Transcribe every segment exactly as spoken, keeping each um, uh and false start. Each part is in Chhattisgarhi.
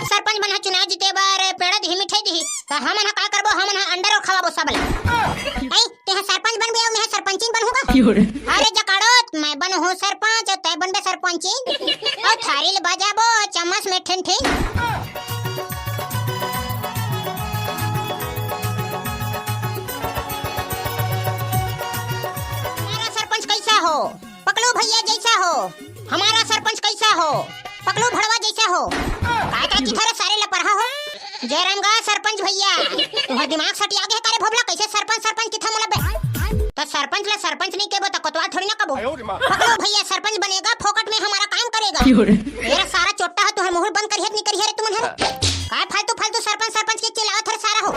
सरपंच मन ह चुनाव जीते बर पेड़ा दिही, मिठाई दिही, त हमन ह का करबो? हमन ह अंडा रोल खवाबो सब ला। ऐ, तेहा सरपंच बनबे अउ मेहा सरपंचिन बनहूं का? अरे जकाड़ो, मैं बनहूं सरपंच अउ तैं बनबे सरपंचिन। अउ थारी ल बजाबो चम्मच में ठिन ठिन। हमारा सरपंच कैसा हो? पकलू भैया जैसा हो। हमारा सरपंच कैसा हो? पकलू भड़वा जैसा हो। काय काय किथा रे सारे लपरहा हो? जयराम गा सरपंच भैया, तुहर दिमाग सटिया गे हे का रे भोभला, कैसे सरपंच सरपंच किथा मोला बे? त सरपंच ला सरपंच नहीं केबो त कोतवाल थोड़ी ना कबो। पकलू भैया सरपंच बनेगा, फोकट में हमारा काम करेगा। तेरा सारा चोट्टा है, तुहर मुहूर बंद करिहे नहीं करिहे रे तुमन हर। काय फालतू फालतू सरपंच सरपंच के चिल्लावत हर सारा हो।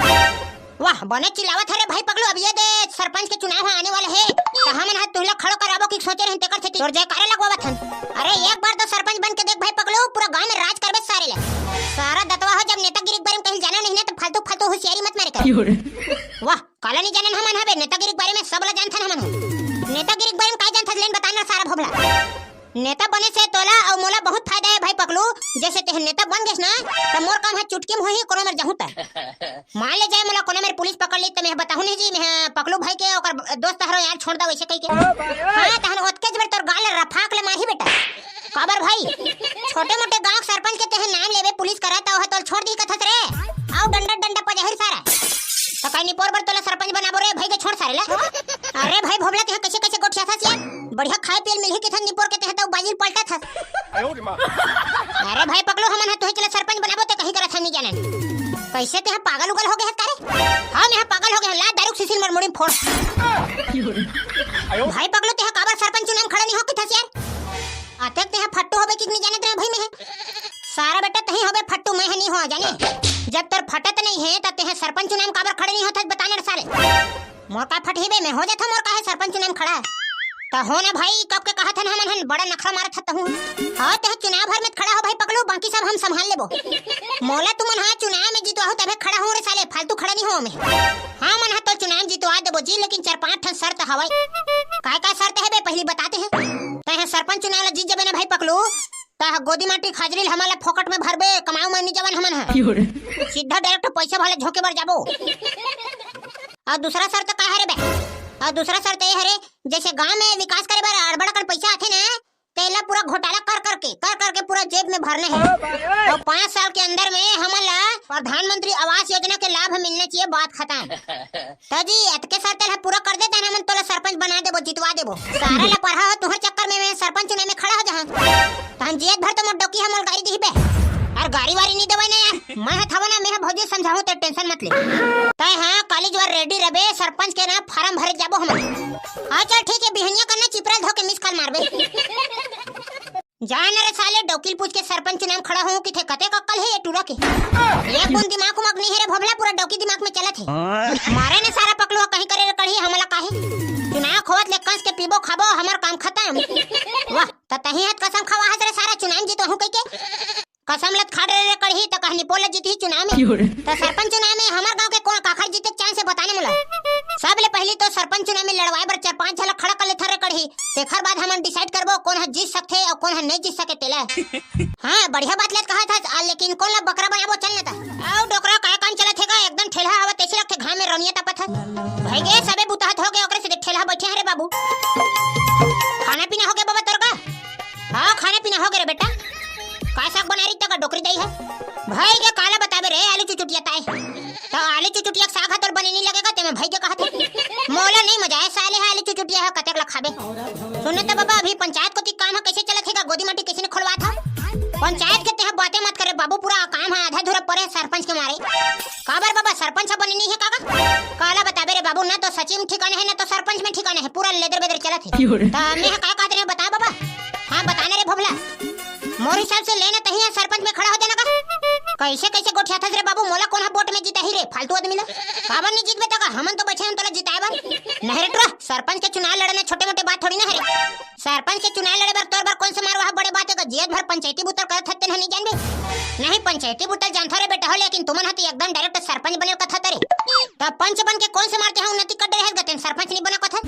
वाह, बने चिल्लावत हरे भाई पगलू। अब ये दे, सरपंच के चुनाव ह आने वाला हे, त हमन ह तुहला खड़ो कराबो कि सोचे रहन तेकर सेती तोर जयकारा लगवावत हन। अरे एक बार तो सरपंच बन के देख भाई पगलू, पूरा गांव में राज करबे सारे ला। सारा दतवा हो, जब नेतागिरी के बारे में कहीं जाना नहीं ना, तो फालतू फालतू होशियारी मत मारे कर। वाह, काला नहीं जानन हमन हबे, नेतागिरी के बारे में सब ला जानथन हमन ह। नेतागिरी के बारे में काय जानथस, लेन बता ना सारा भोभला। नेता बने से तोला अउ मोला बहुत फायदा हे भाई पकलू। जैसे तेह नेता बन गेस ना, त मोर काम ह चुटकी में होही, कोनो मेर जहूं त। मान ले जाए मोला कोनो मेर पुलिस पकड़ ली त मैं बताहूं नहीं जी, मैं पकलू भाई के ओकर दोस्त हरो यार, छोड़ दा वैसे कहि के। हां, तहन ओतके जबर तोर गाल रफाक ले मारही बेटा। काबर भाई, छोटे मोटे गांव के सरपंच के तेह नाम लेबे पुलिस करा त ओह तोल छोड़ दी कथस रे। आओ डंडा डंडा पजाहिर सारा। त काई निपोर बर तोला सरपंच बनाबो रे भाई के, छोड़ सारे ला। अरे भाई भोभला, तेह कैसे कैसे गोठियाथस यार? बढ़िया खाए पिए मिलही किथन निपोर के, तेह त बाजी पलटत हस। अरे भाई पगलू, हमन ह तुहे चला सरपंच बनाबो ते कहीं करत हन नहीं जानन। कैसे तेह पागल उगल हो गे हस का रे? हां, मैं पागल हो गे हंव, ला दारू के शीशी मोर मुड़ी में फोड़। भाई पगलू, तेह काबर सरपंच चुनाव में खड़ा नहीं हो किथस यार? अतेक तेह फट्टू होबे कि नहीं जानत रहे भाई मैं। सारा बेटा तही होबे फट्टू, मैं ह नहीं हो जाने। जब तोर फटत नहीं हे त तेह सरपंच चुनाव में काबर खड़े नहीं होथस, बता ना साले। मोर का फटही बे, मैं हो जाथंव मोर का हे सरपंच चुनाव में खड़ा। त हो ना भाई, कब के कहत हन हमन हन, बड़ा नखरा मारत हस तहूं। हां, तेह चुनाव भर में खड़ा हो भाई पगलू, बाकी सब हम संभाल लेबो। मोला तुमन हां चुनाव में जितवाहू तभे खड़ा हों रे साले, फालतू खड़ा नहीं हों मैं। हां, मन ह तो चुनाव जितवा देबो जी, लेकिन चार पांच ठन शर्त हवय। काय काय शर्त हे बे, पहली बताते हैं। तैं ह सरपंच चुनाव ला जीत जबे ना भाई पकलू, त गोदी माटी खाजरी ल हमन ला फोकट में भरबे, कमाऊ में नी जवन हमन ह। सीधा डायरेक्ट पैसा वाले झोंके बर जाबो। अउ दूसरा शर्त का हरे बे? अउ दूसरा शर्त ये हरे, जैसे गांव में विकास करे बर अड़बड़ अकन पैसा आथे ना, तेला पूरा घोटाला कर करके, कर करके पूरा जेब में भरना हे। अउ पांच साल के अंदर में हमन ला प्रधानमंत्री आवास योजना के लाभ मिलना चाहिए, बात खत्म। त जी, अतके शर्त ला पूरा कर दे, तहन हमन तोला सरपंच बना देबो, जितवा देबो। सारा ला पढ़ा हो, तुहर चक्कर में मैं सरपंच चुनाव में खड़ा हो जाहां। तहन जियत भर तो मोर डौकी ह मोल गारी दिही बे। अउ गारी वारी नहीं देवय ना यार। मैं ह थवं ना, मैं ह भौजी समझाहूं, ते tension मत ले। तैं ह काली जुवार ready रबे, सरपंच के ना form भरे जाबो हमन। हां, चल ठीक हे, बिहनिया कन्ना चिपरा ल धो के miss call मारबे। जा ना रे साले, डौकी ल पूछ के सरपंच चुनाव में खड़ा हों किथे, कतेक अक्कल हे ये टूरा के। एक बूंद दिमाग उमाग नहीं हे रे भोभला, पूरा डौकी दिमाग में चलत हे। मारे ने सारा पकलू ह कहीं करे रे कढ़ी, हमला काहे? चुनाव खोवत ले कंस के पीबो खाबो, हमर काम खत्म। वाह, त तहीं हाथ कसम खवा हस रे सारा, चुनाव जीतहूं कहिके। कसम लत खा डरे रे कढ़ी, त कहनी पोला जीतही चुनाव में। त सरपंच चुनाव में हमर गांव के कोन काखर जीते के chance हे, बता ना मोला। सबले पहली तो सरपंच चुनाव में लड़वाए बर चार पांच झलक खड़ा कर लेथन रे कढ़ी, तेखर बाद हमन decide करबो कोन ह जीत सकथे अउ कोन ह नहीं जीत सके तेला। हां, बढ़िया बात लत कहत हस, आ, लेकिन कोन ला बकरा बनाबो, चल ना त। अउ डोकरा, काय काम चलत हे गा? एकदम ठेलहा हवा तैसे लगथे, घाम में रौनिया तपत हस। भई गे, सबे बुता हत हो गे, ओकरे सेती ठेलहा बइठे हन रे बाबू। खाना पीना हो गे बाबा तोर का? हां, खाना पीना हो गे रे बेटा। का साग बनाय रहिस त का डोकरी दाई ह? भई गे, काला बताबे रे, आलू चुचुटिया ताय। त आलू चुचुटिया के साग ह तोर बने नहीं लगेगा, तेमे भई गे कहत हे। मोला नहीं मजा आय, साले ह आलू चुचुटिया ह कतेक ला खाबे। सुन न त बाबा, अभी पंचायत कोती काम ह कइसे चलत हे गा, गोदी माटी कइसे खोलवात ह? पंचायत के तेहा बाते मत करे बाबू, पूरा काम ह आधा अधूरा परे हे सरपंच के मारे। काबर बाबा, सरपंच ह बने नहीं हे का गा? काला बताबे रे बाबू, ना तो सचिव में ठिकाना हे, ना तो सरपंच में ठिकाना हे, पूरा लेदर बेदर चलत हे। त मैं ह का कहत रहेंव बता बाबा। हां, बता ना रे भोभला। मोर हिसाब से ले ना तहीं सरपंच में खड़ा हो जाना का। कइसे कइसे गोठियाथस रे बाबू, मोला कोन ह वोट में जिताही रे, फालतू आदमी ला। काबर नहीं जीतबे त का, हमन तो बइठे हन तोला जिताए बर। नहीं रे टुरा, सरपंच के चुनाव लड़ना छोटे मोटे बात थोड़ी ना हरे। सरपंच के चुनाव लड़े बर तोर बर कोन से मारवा ह बड़े बात हे गा, जियत भर पंचायती बुता ल करत हस तेन ह नहीं जानबे। नहीं, पंचायती बुता ल जानथंव रे बेटा हो, लेकिन तुमन ह तो एकदम direct सरपंच बने ल कथस रे। त पंच बन के कोन से मारते ह उन्नति कर डरे हस गा, तेन सरपंच नहीं बने ल कथस।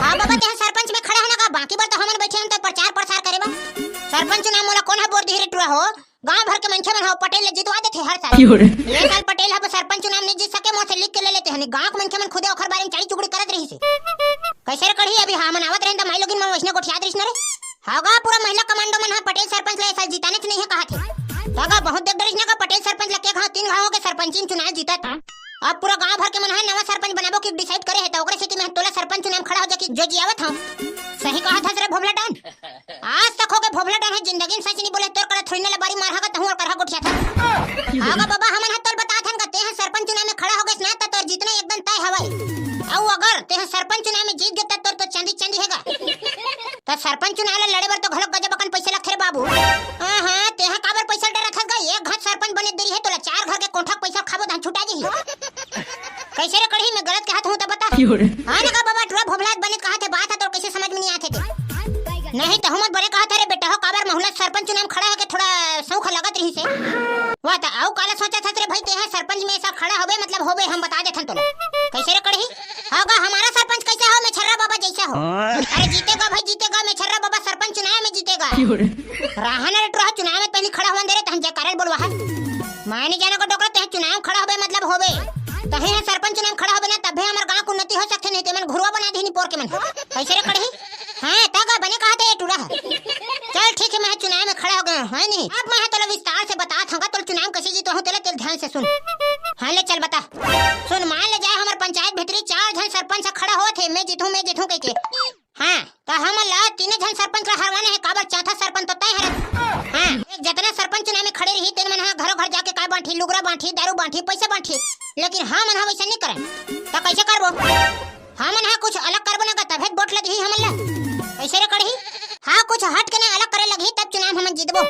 हां बाबा, तेहा सरपंच में खड़ा होना का, बाकी बर तो हमन बइठे हन त प्रचार प्रसार करे बर। सरपंच चुनाव मोला कोन ह वोट दिही रे टुरा हो? गांव भर के मनखे मन ह पटेल ल जितवा देथे हर साल। क्यों रे? ये साल पटेल ह सरपंच चुनाव नइ जीत सके, मोर से लिख के ले लेते हनी। गांव के मनखे मन खुदे ओखर बारे में चाड़ी चुगड़ी करत रहिस हे। कइसे रे कढ़ी, अभी हमन आवत रहेन त माईलोगिन मन वइसने गोठियात रहिस न रे। हव गा, पूरा महिला कमांडो मन ह पटेल सरपंच ल ए साल जितानेच नइ हे कहत हे। त गा बहुत देख डरिस न गा, पटेल सरपंच ल के घांव तीन घांव होगे सरपंची चुनाव जीतत। अब पूरा गांव भर के मन ह नवा सरपंच बनाबो कि डिसाइड करे हे, त ओकरे सेती मैं तोला सरपंच चुनाव में खड़ा हो जाके जोजियावत हंव। सही कहत हस रे भोभला डॉन। आज तक होगे भोभला डॉन ह जिंदगी में सच नइ बोले, तोर करा थोड़ी ना लबारी मार हगा तहूं अउ करहा गोठियाथस। हव गा बाबा, हमन ह तोल बतात हन गा, तेंह सरपंच चुनाव में खड़ा होगेस ना त तोर जीतना एकदम तय हवय। अउ अगर तेंह सरपंच चुनाव में जीत गे त तोर तो चांदी चांदी हे गा। त सरपंच चुनाव ल लड़े बर तो घलोक गजब अकन पइसा लगथे रे बाबू। हां हां, तेंह काबर पइसा डरत हस गा? एक घांव सरपंच बने देरी हे तोला, चार घर के कोठा के पइसा खाबो धान छुटा जही। कइसे रे कढ़ी, मैं गलत कहत हंव त बता। क्यों रे? हां न गा बाबा, टुरा भोभला बने कहत हे, बात ह तोर कइसे समझ में नइ आथे ते। नहीं त हमन बने कहत हे रे बेटा हो, काबर महूं ल सरपंच चुनाव में खड़ा होके थोड़ा सौख लगत रहिस हे। वाह, त अउ काला सोचत हस रे भाई, तेंह सरपंच में ऐसा खड़ा होबे, मतलब होबे, हम बता देथन तोला। कइसे रे कढ़ी? हव गा, हमर सरपंच कइसे हो, मैं छर्रा बाबा जइसा हो। अरे जीतेगा भाई, जीतेगा, मैं छर्रा बाबा सरपंच चुनाव में जीतेगा। क्यों रे? राहन रे टुरा, चुनाव में पहिली खड़ा होवन दे रे, तहन जयकारा बोलवा है। मैं नइ जानंव गा डोकरा, तेंह चुनाव में खड़ा होबे, मतलब होबे। तहीं ह सरपंच चुनाव में खड़ा होबे ना, तभे हमर गांव के उन्नति हो सकथे, नहीं ते मन घुरवा बना देही निपोर के मन। कइसे रे कढ़ी? हां, त गा बने कहत हे ये टुरा ह। चल ठीक हे, मैं चुनाव में खड़ा होगे हंव, हे नहीं? अब मैं ह तोला विस्तार से बतात हंव गा, तोला चुनाव में कइसे जितवाहूं तेला, तेला ध्यान से सुन। हां ले चल बता। सुन, मान ले जाए हमर पंचायत भीतरी चार झन सरपंच ह खड़ा होत हे, मैं जीतहूं, मैं जीतहूं कहिके। हां, त हमन ला तीने झन सरपंच ला हरवाना हे, काबर चौथा सरपंच तो तैं हरस। हां, एक जतना सरपंच चुनाव में खड़े रही, तेन मन ह घरो घर जाके काय बांटही, लुगरा बांटही, दारू बांटही, पइसा बांटही, लेकिन हमन ह वइसन नइ करन। त कइसे करबो? हमन ह कुछ अलग करबो ना गा, तभे वोट लगही हमन ला। कइसे रे कढ़ी? हां, कुछ हट के ना अलग करे लगही, तब चुनाव हमन जीतबो।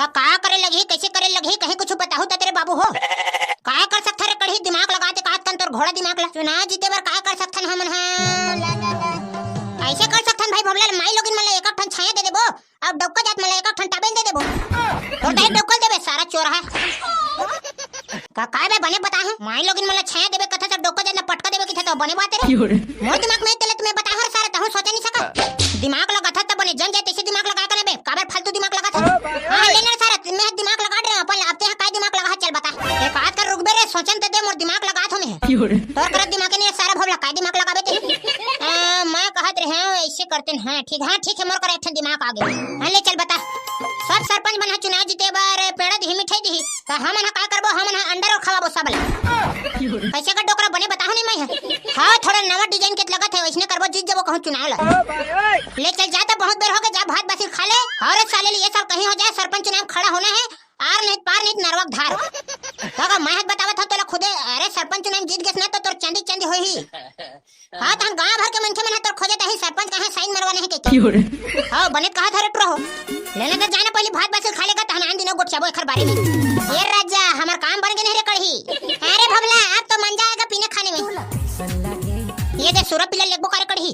त का करे लगही, कइसे करे लगही, कहीं कुछ बताहू त तेरे बाबू हो। का कर सकथन रे कढ़ी, दिमाग लगा ते काहत कन तोर घोड़ा दिमाग ला। चुनाव जीते बर का कर सकथन हमन ह? अइसे कर सकथन भाई भोभला, माईलोगिन मन ला एक एक ठन छाया दे देबो, अउ डौका जात मन ला एक एक ठन टाबेल दे देबो। तोर दाई डौकल देबे सारा चोर ह। का, काय बे बने बताहूं? माईलोगिन मन ला छाया देबे कथस, डौका जात ला पटका देबे कथस, त बने बात रे। क्यों रे? मोर दिमाग में तेला त मैं बताहूं रे सारा, तहूं सोचे नइ सकस। दिमाग लगाथस त बने जम जाए, तइसे दिमाग लगा के ना बे, काबर फालतू दिमाग लगाथस? हां, ले ना रे सारा, मैं दिमाग लगा डरे हंव अपन ला, अब तेंह काय दिमाग लगा, चल बता। एक आध कर रुकबे रे, सोचन त दे, मोर दिमाग लगात हंव मैं। क्यों रे? तोर करा दिमाग नइ हे सारा भोभला, काय दिमाग लगाबे ते? अ, मैं कहत रहेंव, अइसे करतेन, हां ठीक, हां ठीक हे, मोर करा एक ठन दिमाग आगे। हां ले चल बता। सब सरपंच मन ह चुनाव जीते बर पेड़ा दिही, मिठाई दिही, त हमन ह का करबो? हमन ह अंडा रोल खवाबो सब ला। कइसे का डोकरा बने बताहूं नहीं मैं ह। हां, थोड़ा नवा डिजाइन के लगत हे, वइसने करबो, जीत जबो कहूं चुनाव ला। ले चल जा, त बहुत बेर होगे, जा भात बासी खा ले। अउ रे साले, ये साल कहीं हो जाए, सरपंच चुनाव में खड़ा होना हे, आर नहीं पार नहीं नरवा के धार। त मैं ह बतावत हंव तोला खुदे, अरे सरपंच चुनाव में जीत गेस ना त तोर चांदी चांदी होही। हां, तहन गांव भर के मनखे मन ह तोर खोजत आही, सरपंच कहां साइन मरवाना हे कहिके। क्यों रे? हां, बने कहत हस रे टुरा हो। ले ना त जा ना पहिली भात बासी खा ले गा, तहन आन दिनों गोठियाबो एखर बारे में। ए राजा, हमर काम बन गे नहीं रे कढ़ी। अरे भोभला, अब तो मंजा आएगा पीने खाने में। ये दे सुरा पीला लेगबो का रे कढ़ी।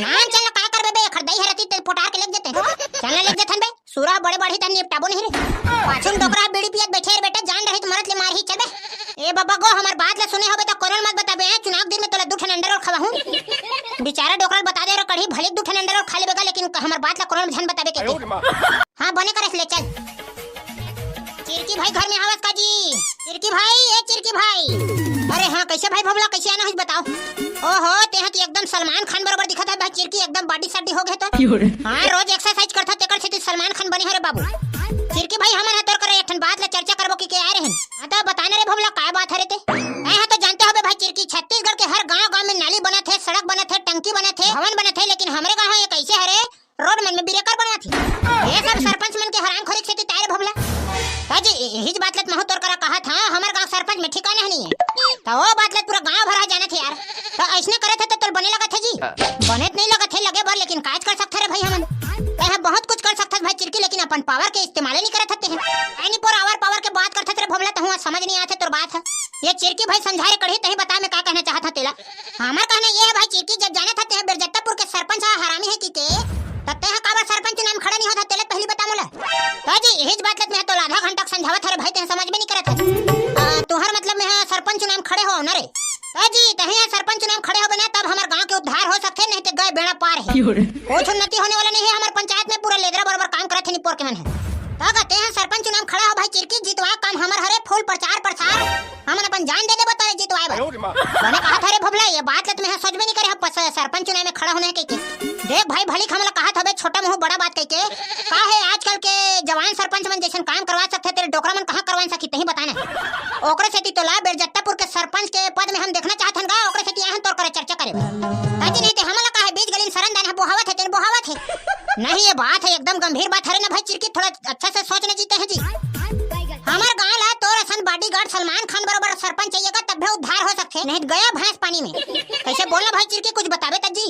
नाम चल ना, काय करबे बे, एखर दाई हरती ते पोटार के लेग जते। चल ना लेग जथन बे। सुरा बड़े बाढ़ही त निपटाबो नहीं रे। पाछू में डोकरा बीड़ी पियत बइठे हे रे बेटा, जान रही त मरत ले मारही, चल बे। ए बाबा गो, हमर बात ला सुने होबे त कोनो ल मत बताबे, हैं? चुनाव के दिन में तोला दू ठन अंडा रोल खवाहूं। बिचारा डोकरा ल बता दे रे कढ़ी, भले दू ठन अंडा रोल खा लेबे गा, लेकिन हमर बात ला कोनो ल झन बताबे कहिके। हां, बने करेस, ले चल। चिरकी भाई घर में हवस का जी? चिरकी भाई, ए चिरकी भाई। अरे हां, कइसे भाई भोभला, कइसे आना होइस बताओ। ओहो, तेंह तो एकदम सलमान खान बरोबर दिखत हस भाई चिरकी, एकदम बॉडी साडी होगे हे तोर। क्यों रे? हां, रोज एक्सरसाइज करथस तेकर सेती सलमान खान बने हस रे बाबू। चिरकी भाई, हमन ह तोर करा एक ठन बात ला चर्चा करबो कहिके आए रहेन। हां, त बता ना रे भोभला, काय बात हरे ते? तैं ह तो जानते होबे भाई चिरकी, छत्तीसगढ़ के हर गांव-गांव में नाली बनत हे, सड़क बनत हे, टंकी बनत हे, भवन बनत हे, लेकिन हमरे गांव ह ये कइसे हरे? रोड मन में ब्रेकर बनवाथे। ये सब सरपंच मन के हरामखोरी के सेती त आय रे भोभला। त जी, ए-, एहीच बात ल त महूं तोर करा कहत हंव, हमर गांव सरपंच में ठिकाना ह नहीं हे। त ओ बात ल पूरा गांव भर ह जानत हे यार। त अइसने करत हे त तोल बने लगत हे जी? बने त नहीं लगत हे लगे बर, लेकिन कायच कर सकथन रे भाई हमन। तैं ह बहुत कुछ कर सकथस भाई चिरकी, लेकिन अपन पावर के इस्तेमाल नहीं करत हस तें। ऐनी पोर आवर पावर के बात करथस रे भोभला, तहूं समझ नहीं आथे तोर बात ह। ये चिरकी भाई समझा रे कढ़ी, तहीं बता मैं का कहना चाहत हंव तेला। हमर कहना ये हे भाई चिरकी, जब जानत हस तें बेरजत्तापुर के सरपंच ह हरामी हे कहिके, त तें ह काबर सरपंच चुनाव में खड़ा नहीं होत हस, तेला पहिली बता मोला। त जी, एहीच बात ल त मैं तोला आधा घंटा के समझावत हंव रे भाई, तें समझ में नहीं करत हस। आ, तुंहर मतलब मैं ह सरपंच चुनाव में खड़े हों ना रे। त जी, तहीं ह सरपंच चुनाव में खड़े होबे ना, तब हमर गांव के उद्धार हो सकथे, नहीं ते गए बेड़ा पार हे। कुछ उन्नति होने वाला नहीं हे हमर पंचायत में, पूरा लेदरा बरोबर काम करत हे निपोर के मन ह। का कहते हैं, सरपंच चुनाव में खड़ा हो भाई चिरकी, जितवाए काम हमर हरे, फुल प्रचार प्रसार, हमन अपन जान दे देबो तोरे जितवाए बर। बने कहा था रे भोभला, ये बात ल तुम्हें सोच भी नहीं करे हो, पस-, सरपंच चुनाव में खड़ा होना है कह के। देख भाई, भली हमला कहा था बे, छोटा मुंह बड़ा बात कह के। का है आजकल के जवान सरपंच मन जैसन काम करवा सकथे, तेरे डोकरा मन कहाँ करवा सकही, तही बताना। ओकरे सेती तोला बेरजत्तापुर के सरपंच के पद में हम देखना चाहत हन गा, ओकरे सेती आए हन तोर करे चर्चा करे। ताकि नहीं ते हमला का है, बीज गलिन सरन दान है, बोहावत है, तेन बोहावत है। नहीं, ये बात है, एकदम गंभीर बात हरे ना भाई चिरकी, थोड़ा अच्छा से सोच न जीते हैं जी। हमर गांव ला तोर असन बॉडीगार्ड सलमान खान बरोबर सरपंच चाहिए गा, तब भी उद्धार हो सकथे, नहीं तो गया भैंस पानी में। कैसे बोलना भाई चिरकी, कुछ बताबे त जी।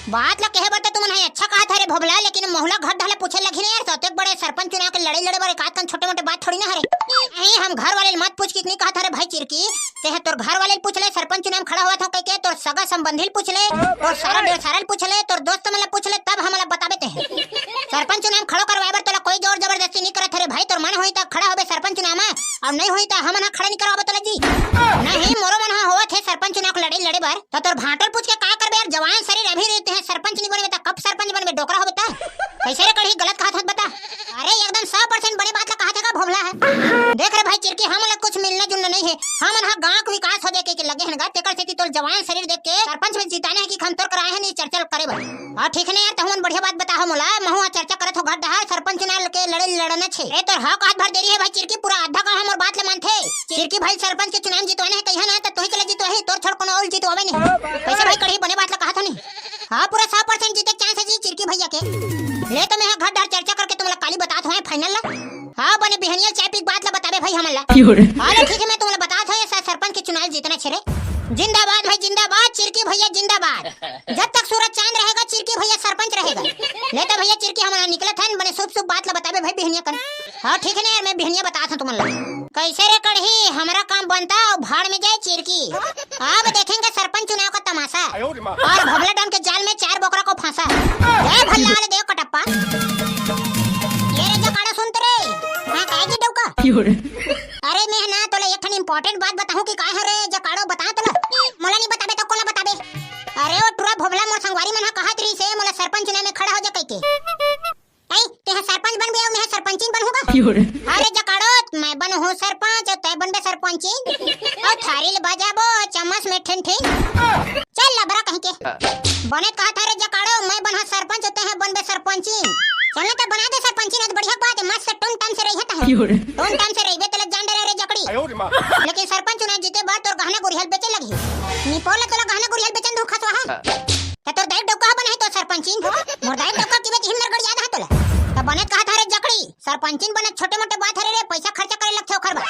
बात ला कहे बर त तुमन है अच्छा कहा था रे भोभला, लेकिन महुला घर ढाले पूछे लगी ना यार, सौतेक बड़े सरपंच चुनाव के लड़े लड़े बर एक आध कन छोटे मोटे बात थोड़ी ना हरे। नहीं, हम घर वाले ल मत पूछ के नहीं कहा था रे भाई चिरकी, तेहे तोर घर वाले ल पूछ ले, सरपंच चुनाव में खड़ा होवत हो कह के, तोर सगा संबंधी ल पूछ ले, तोर सारा डेढ़ सारा ल पूछ ले, तोर दोस्त मन ल पूछ ले, तब हमला बताबे तेहे। सरपंच चुनाव में खड़ो करवाए बर तोला कोई जोर जबरदस्ती नहीं करत हरे भाई, तोर मन होई त खड़ा होबे सरपंच चुनाव में, और नहीं होई त हमन ह खड़ा नहीं करवाबो तोला जी। नहीं, मोरो मन ह होवत हे सरपंच चुनाव के लड़े लड़े बर, त तोर भांटो ल पूछ के का करबे यार, जवान शरीर अभी रहिते हैं, सरपंच नहीं बनबे त कब सरपंच बनबे, डोकरा होबे त? कैसे रे कढ़ी, गलत कहा था बता। अरे एकदम सौ परसेंट बने बात ला कहा था का भोभला है। देख रे भाई चिरकी, हमन ला कुछ मिलना जुलना नहीं है, हमन ह गांव के विकास हो जाए के लगे हन गा, तेकर सेती तोर जवान शरीर देख के सरपंच में जिताने है कि हम तोर कराए हैं नहीं चर्चा करे बर। और ठीक है ना यार, तहु मन बढ़िया बात बताहो मोला, महू आ चर्चा करत हो घर डहार, सरपंच चुनाव के लड़े लड़ना छे। अरे तोर हक हाथ भर देरी है भाई चिरकी, पूरा आधा गांव हमर बात ला मानथे। चिरकी भाई सरपंच के चुनाव जितवाने है कहिया ना, त तोही के ला जितवाही, तोर छोड़ कोनो और जितवावे नहीं। कैसे भाई कढ़ी, बने बात ला कहा था नहीं। हाँ, पूरा सौ परसेंट जीते के चांस है जी चिरकी भैया के। ले तो मैं घर डहार चर्चा करके तुमला काली बतात हों फाइनल ला। हाँ, बने बिहनिया चाय पी के बात ला बताबे भाई हमन ला। हाँ, ले ठीक है, मैं तुमला बतात हों ये स-, सरपंच के चुनाव जीतना छे रे। जिंदाबाद भाई जिंदाबाद, चिरकी भैया जिंदाबाद। जब तक सूरज चांद रहेगा चिरकी भैया सरपंच रहेगा। ले तो भैया चिरकी हमन निकलत हन, बने शुभ शुभ बात ला बताबे भाई बिहनिया कन। हाँ ठीक है ना यार, मैं बिहनिया बतात हों तुमन ला। कैसे रे कढ़ी, हमरा काम बनता और भाड़ में जाए चिरकी। अब देखेंगे सरपंच चुनाव का तमाशा। और भोभला डॉन के जाल में चार बोकरा को फांसा। जय भल्ला वाले देव कटप्पा। ये रे जकाड़ा सुन तो रे। हाँ, काहे जी डौका? अरे मैं ना तोला एक ठन इंपॉर्टेंट बात बताहूँ कि काय हो रे जकाड़ो, बता तोला। मोला नहीं बताबे तो कोला बताबे? अरे ओ टुरा भोभला, मोर संगवारी मन ह कहत रहिस हे मोला सरपंच चुनाव में खड़ा हो जा कहिके। ऐ, तेहा सरपंच बनबे अउ मेहा सरपंचिन बनहूँ गा? अरे जकाड़ो, मैं बनहूँ सरपंच अउ तैं बनबे सरपंचिन। अउ थारी ल बजाबो चम्मच में ठिन ठिन। चल लबरा कहीं के। बने कहा था रे जकाड़ो, मैं बनहा सरपंच अउ तेहा बनबे सरपंचिन। चल ना त बना दे सरपंचिन, आज बढ़िया बात है, मस्त टुन टन से रहिए तहे। टुन टन से रहिबे तेला जान डरे रे जकड़ी। लेकिन सरपंच चुनाव जीते बर तोर गहना गुरिहल बेचे लगही। निपोला तोला गहना गुरिहल बेचन दू खसवा है। त तोर दाई डौका ह बनही तो सरपंचिन। मोर दाई डौका किबे किहिन मेर गड़िया दहा तोला। त बने कहा था रे जकड़ी, सरपंचिन बने छोटे मोटे बात हरे रे, पैसा खर्चा करे लगथे ओखर बर।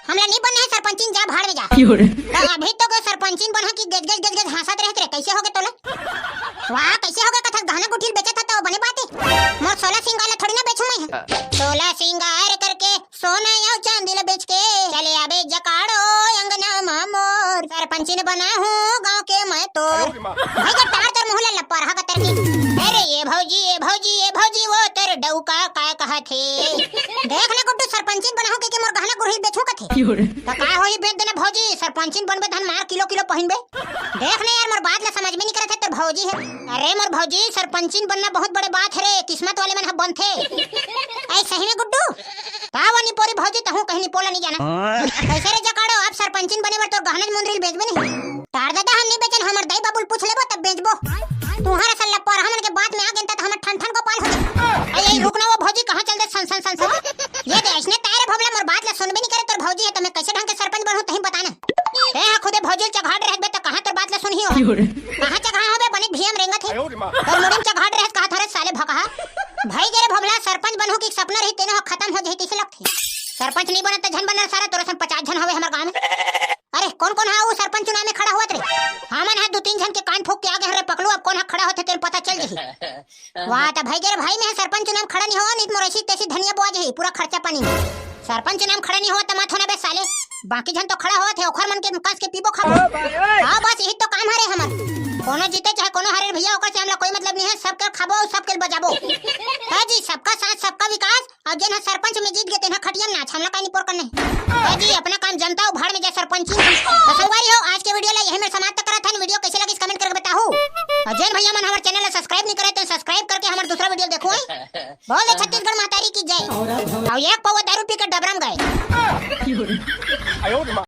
हमला नहीं बनना है सरपंचिन, जा भाड़ में जा। त अभी तो के सरपंचिन बनहा कि गज गज गज गज हंसत रहत रे, कैसे होगे तोला? वाह, कैसे होगे कथस गहना गुठिल बेचत ह त बने बात है। मोर सोला सिंगार ला थोड़ी ना बेचूं मैं। सोला सिंगार करके सोना अउ चांदी ल बेच के चले आबे जकाड़ो अंगना मा मोर। सरपंचिन बनाहूँ गाँव के मैं तोर। भाई के टार तोर मुँह ल लपरहा कतर के। अरे ये भौजी, ये भौजी, ये भौजी, वो तोर डौका काय कहत हे? देख ना गुड्डू, सरपंचिन बनाहूँ के, के मोर गहना गुरही बेचहूँ कथे। त का होही बेच देना भौजी, सरपंचिन बनबे धन मार किलो किलो पहिनबे। देख ना यार, मोर बात ल समझ में नहीं करत हे, तोर भौजी हे। अरे मोर भौजी, सरपंचिन बनना बहुत बड़े बात हरे, किस्मत वाले मन ह बनथे। ऐ सही में गुड्डू? का वो निपोरी भौजी, तहूँ कहीं निपोला नहीं जाना। कैसे रे जकाड़ो, अब सरपंचिन बने बर तोर गहना मुंदरी ल बेचबे नहीं? टार दादा, हम नहीं बेचन, हमर दाई बाबू ल पूछ लेबो तब बेचबो। तुहर असन लपरहा मन के बात में आ गेन त हमर ठन ठन गोपाल हो जाए। ऐ, ऐ, रुक ना वो भौजी, कहाँ चल दे सन सन सन सन? ये दे, ऐसने तारे भोभला मोर बात ला सुनबे नहीं करे, तोर भौजी है त मैं कैसे ढंग के सरपंच बनहूँ तहीं बताना। तें ह खुदे भौजी ल चघाड़ रहत बे त कहाँ तोर बात ला सुनही हो? कहाँ चघा होबे, बने भीम रेंगत हे। तोर मुड़ी म चघाड़ रहत कहा था रे साले भकहा। भाई गे रे भोभला, सरपंच बनहूँ कि सपना रही तेनो ह खतम हो जही तइसे लगथे। सरपंच नहीं बनत त झन बनर सारा, तोर असन पचास झन हवे हमर गाँव में। अरे कोन कोन हा वो सरपंच चुनाव में खड़ा होवत रे? हमन हा दू तीन झन के कान फूंक के आ गे हन रे पकलू, अब कोन हा खड़ा होथे तेन पता चल जही। वाह, त भाई गे रे भाई, मैं सरपंच चुनाव में खड़ा नहीं होवं, नहीं त मोर ऐसी तैसी धनिया बोआ जही, पूरा खर्चा पानी में। सरपंच चुनाव में खड़ा नहीं होवं त मत होना बे साले, बाकी झन तो खड़ा होवत हे, ओखर मन के कस के पीबो खाबो। हाँ, बस यही तो काम हरे हमर। कोनो जीते चाहे कोनो हारे रे भैया, ओकर से हमला कोई मतलब नहीं है, सबके खाबो, सबके बजाबो। है जी, सबका साथ, सबका विकास, अउ जेन ह सरपंच में जीत गे, तेन ह खटिया में नाच, हमला काई निपोर करने। ए जी, अपना काम जनता अउ भाड़ में जाए सरपंची। तो संगवारी हो, आज के वीडियो ला यही में समाप्त करत हन। वीडियो कैसे लगिस, कमेंट करके बताहू। अउ जेन भैया मन हमर चैनल ला सब्सक्राइब नहीं करे, तो सब्सक्राइब करके हमर दूसरा वीडियो देखो, हैं? बोल दे छत्तीसगढ़ महतारी की जय। अउ एक पौवा दारू पी के डबरम गए।